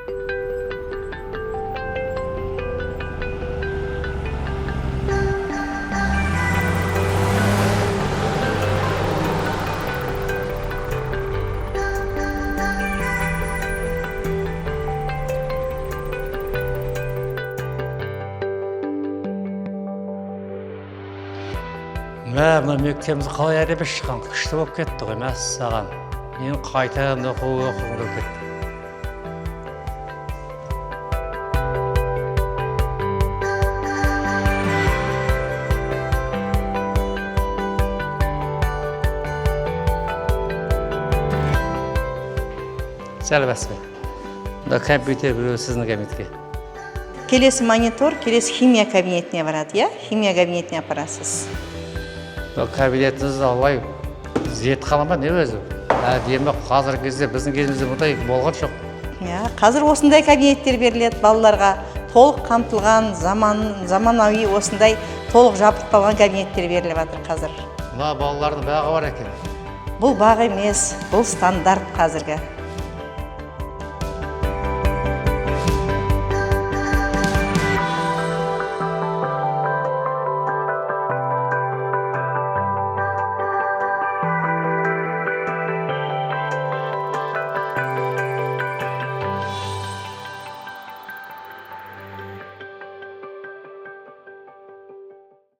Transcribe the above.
Мә, мына мектебіміз қалай әдемі шыққан, күшті болып кетті ғой, мәссаған. Мен қайтадан оқу оқығым келіп кетті. Сәлеметсіз бе? Мына компьютер біреу сіздің кабинетке. Келесі монитор келесі химия кабинетіне барады, иә, химия кабинетіне апарасыз. Мына кабинетіңіз алай зертхана ма, не өзі? Әдемі. Қазіргі кезде, біздің кезімізде мұндай болған жоқ. Иә, қазір осындай кабинеттер беріледі балаларға, толық қамтылған, заманауи осындай толық жабдықталған кабинеттер беріліп жатыр қазір. Мына балалардың бағы бар екен. Бұл бақ емес, бұл стандарт қазіргі.